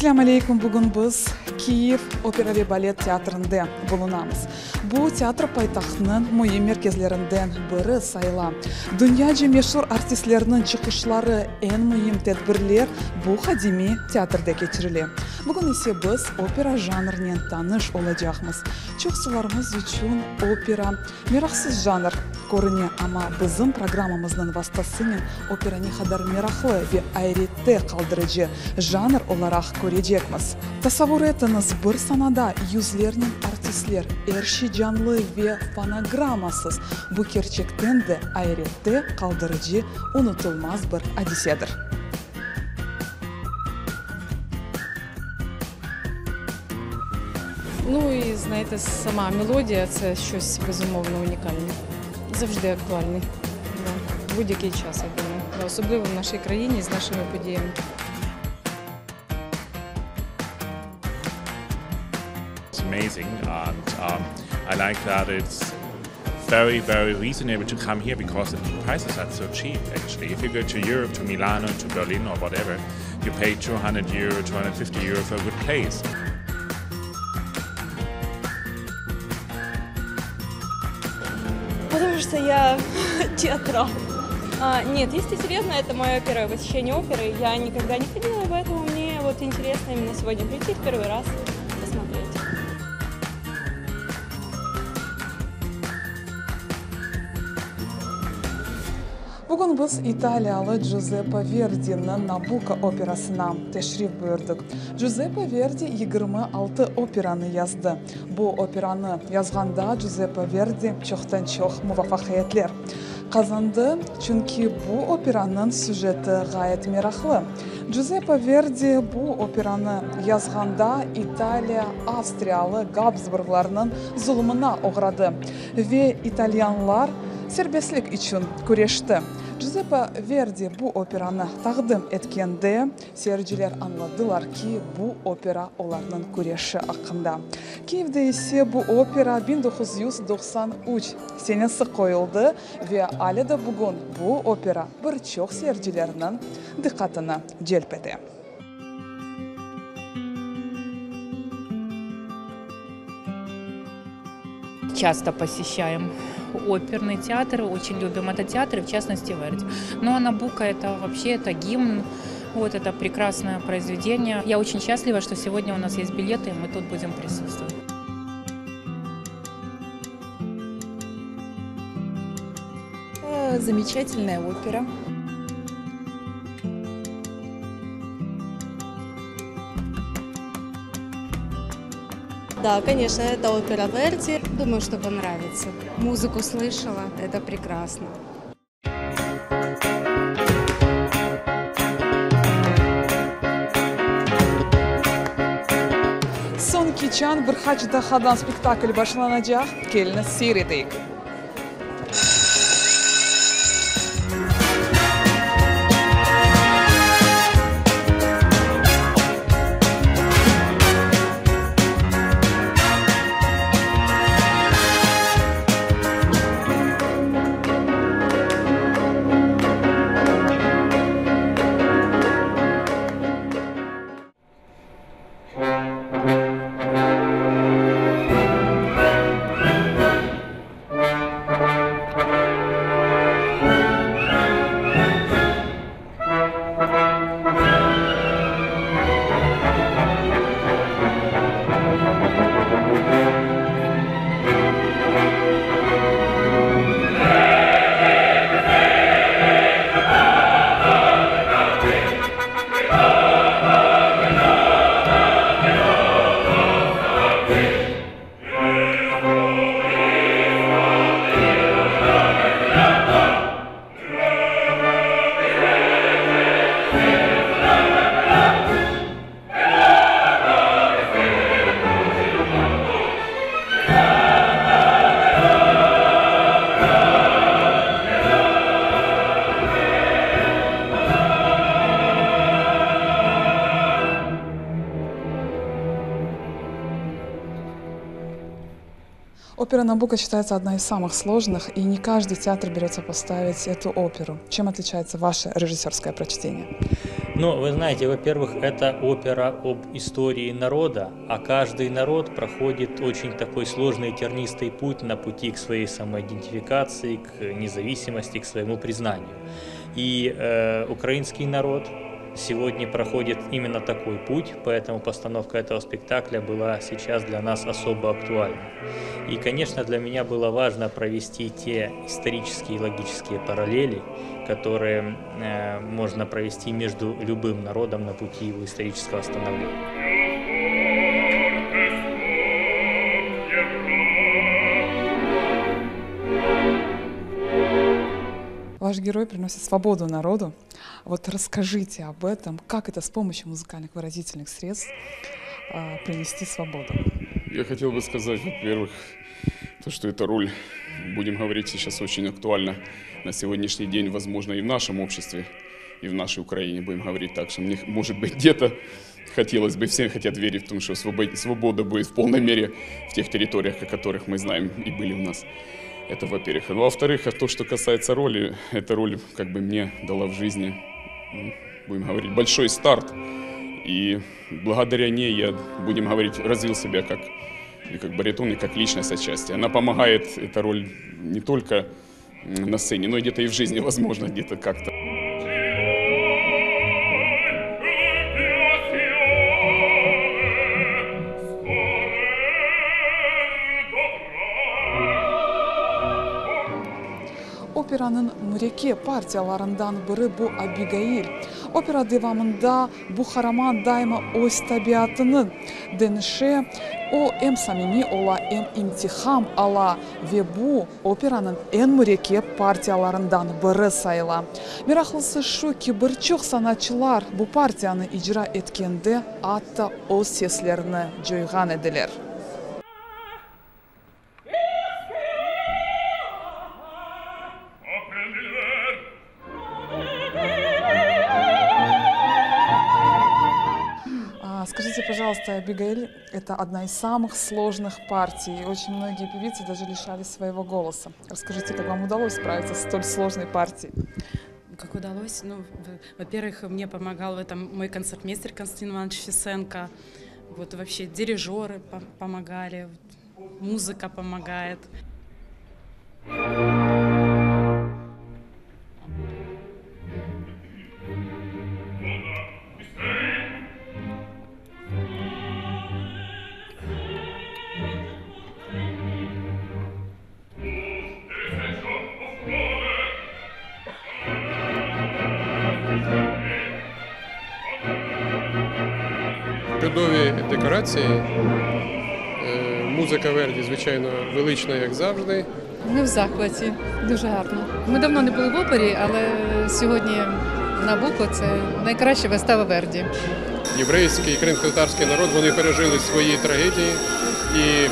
Selâm aleyküm, bugün biz Kiyev opera ve balet teatrinde bulunamız. Bu teatr paytahtnıñ müim merkezlerinden biri sayıla. Dünyaca meşur artistlerniñ çıqışları, eñ müim tedbirler bu qadimiy teatrde keçirile. Bugün ise biz opera janrınen tanış olacaqmız. Çoqsularımız içün opera, meraqsız janr körüne, amma bizim programmamıznıñ vastasınen opera ne qadar meraqlı ve ayrette qaldırıcı janr olaraq körecekmiz. Tasavvur etiñiz, bir sanada yüzlernen artistler, er şey canlı ve fonogrammasız, bu kerçekten de ayrette qaldırıcı, unutılmaz bir adisedir. Ну і знаєте, сама мелодія це щось безумовно унікальне. Завжди актуальне. Да. В будь-який час, я думаю. Да, особливо в нашій країні з нашими подіями. It's amazing and um, I like that it's very, very reasonable to come here because the prices are so cheap actually. If you go to Europe, to Milano, to Berlin or whatever, you pay 200 euro, 250 euro for a good place. Потому что я театрал. А, нет, если серьезно, это мое первое посещение оперы. Я никогда не ходила, поэтому мне вот интересно именно сегодня прийти в первый раз посмотреть. Bugün biz italiyalı Cüzeppo Verdiniñ Nabucco operasına teşrif buyurdıq. Cüzeppo Verdi 26 operanı yazdı. Bu operanı yazğanda Cüzeppo Verdi çoqtan-çoq muvafaqiyetler qazandı, çünki bu operanıñ süjeti ğayet meraqlı. Cüzeppo Verdi bu operanı yazğanda İtaliya avstriyalı Gabsburglarnıñ zulumına oğradı ve italyanlar serbestlik içün küreşti. Cüzeppo Verdi bu operanı taqdim etkende, seyirciler añladılar ki, bu opera olarnıñ küreşi aqqında. Kiyevde ise bu opera 1993 senesi qoyuldı ve ale de bugün bu opera bir çoq seyircilerniñ diqqatını celp ete. Часто посещаем оперный театр, очень любим этот театр, в частности Верди. Ну а Набука это вообще это гимн, вот это прекрасное произведение. Я очень счастлива, что сегодня у нас есть билеты, и мы тут будем присутствовать. Замечательная опера. Да, конечно, это опера Верди. Думаю, что понравится. Музыку слышала, это прекрасно. Soñki çan bir qaç daqqadan spektakl başlanacaq, keliñiz seyir eteyik. Опера Набука считается одна из самых сложных, и не каждый театр берется поставить эту оперу. Чем отличается ваше режиссерское прочтение? Ну, вы знаете, во-первых, это опера об истории народа, а каждый народ проходит очень такой сложный тернистый путь на пути к своей самоидентификации, к независимости, к своему признанию. И э, украинский народ сегодня проходит именно такой путь, поэтому постановка этого спектакля была сейчас для нас особо актуальна. И, конечно, для меня было важно провести те исторические и логические параллели, которые э, можно провести между любым народом на пути его исторического становления. Ваш герой приносит свободу народу. Вот расскажите об этом, как это с помощью музыкальных выразительных средств э, принести свободу. Я хотел бы сказать, во-первых, то, что эта роль, будем говорить, сейчас очень актуальна на сегодняшний день, возможно, и в нашем обществе, и в нашей Украине, будем говорить так, что мне, может быть, где-то хотелось бы, все хотят верить в том, что свобода будет в полной мере в тех территориях, о которых мы знаем и были у нас. Это во-первых. Ну, а во-вторых, а то, что касается роли, эта роль как бы мне дала в жизни, ну, будем говорить, большой старт. И благодаря ней я, будем говорить, развил себя как, и как баритон, и как личность отчасти. Она помогает, эта роль, не только на сцене, но и где-то и в жизни, возможно, где-то как-то. Operanıñ mürekkep partiyalarından biri bu Abigail. Opera devamında bu qaraman daima öz tabiatını deñişe, o em samimiy ola, em imtiham ala ve bu operanıñ eñ mürekkep partiyalarından biri sayıla. Meraqlısı şu ki, bir çoq sanatçılar bu partiyanı icra etkende atta öz seslerini coyğan ediler. Скажите, пожалуйста, Абигаиль – это одна из самых сложных партий. Очень многие певицы даже лишались своего голоса. Расскажите, как вам удалось справиться с столь сложной партией? Как удалось? Ну, во-первых, мне помогал в этом мой концертмейстер Константин Иванович Фисенко. Вот вообще дирижеры помогали, музыка помогает. Чудові декорації. Е, музика Верді, звичайно, велична, як завжди. Ми в захваті, дуже гарно. Ми давно не були в опері, але сьогодні Набуко це найкраща вистава Верді. Єврейський і кримськотатарський народ вони пережили свої трагедії, і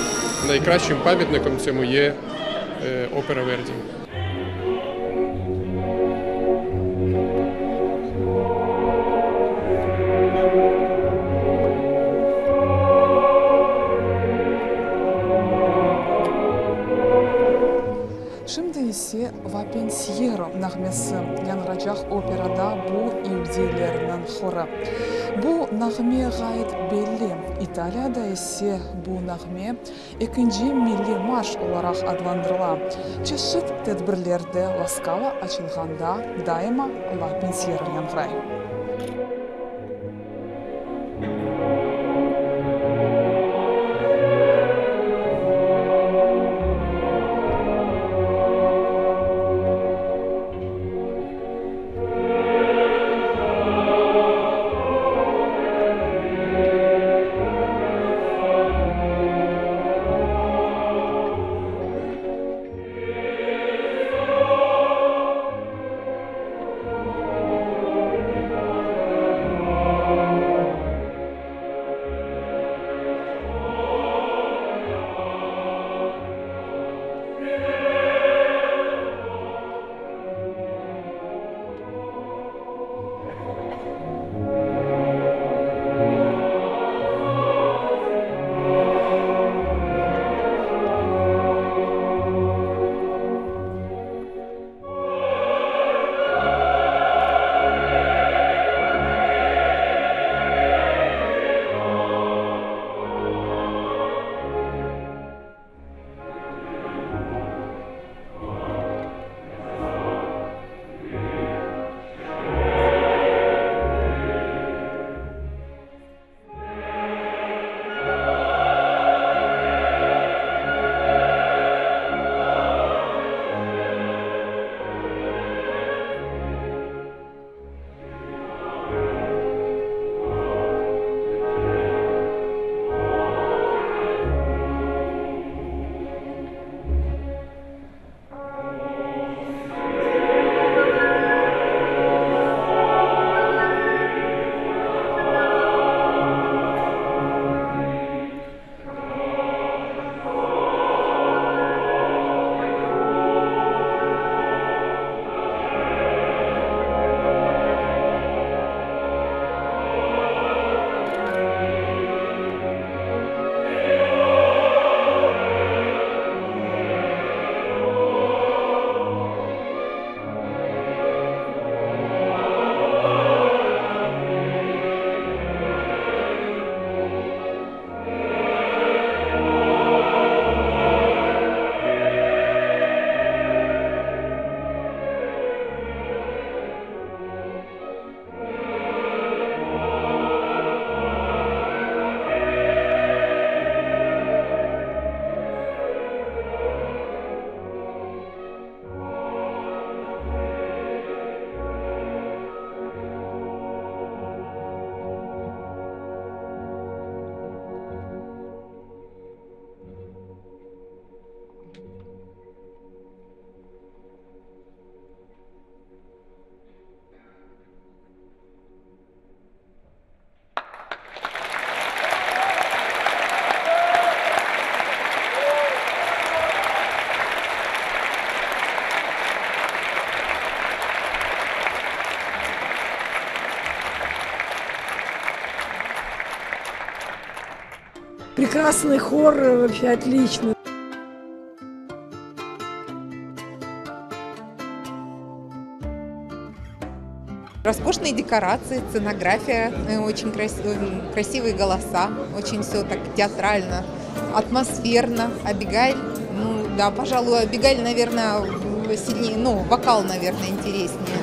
найкращим пам'ятником цьому є е, опера Верді. Şimdi ise Va pensiero nağmesi yañğıracaq operada bu iudeylerniñ horı. Bu nağme ğayet belli, İtaliyada ise bu nağme ekinci milliy marş olaraq adlandırıla. Çeşit tedbirlerde La Skala açılğanda daima La pensiero yañğıray. Прекрасный хор, вообще отлично. Роскошные декорации, сценография, э, очень красивые голоса, очень все так театрально, атмосферно. Абигайль, ну да, пожалуй, Абигайль, наверное, сильнее, ну, вокал, наверное, интереснее.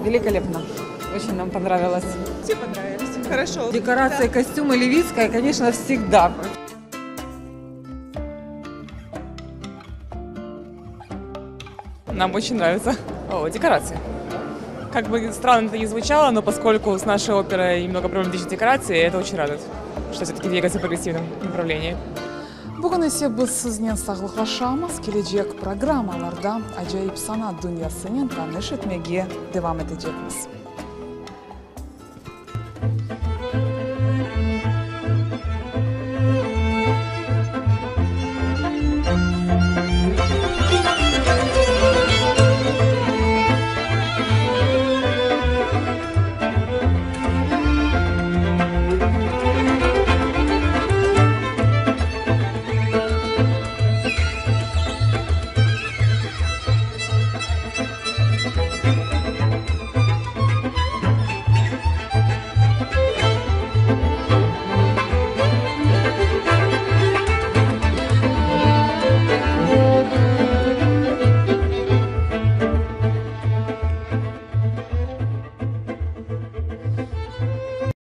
Великолепно. Очень нам понравилось. Все понравились. Хорошо. Декорация, костюмы Левицкая, конечно, всегда. Нам очень нравится. О, декорации. Как бы странно это ни звучало, но поскольку с нашей оперой немного проблематичны декорации, это очень радует, что все-таки двигается в прогрессивном направлении. Bugün ise biz siznen sağlıqlaşamız, kelecek programmalarda acayip sanat dünyasınen tanış etmege devam etecekmiz.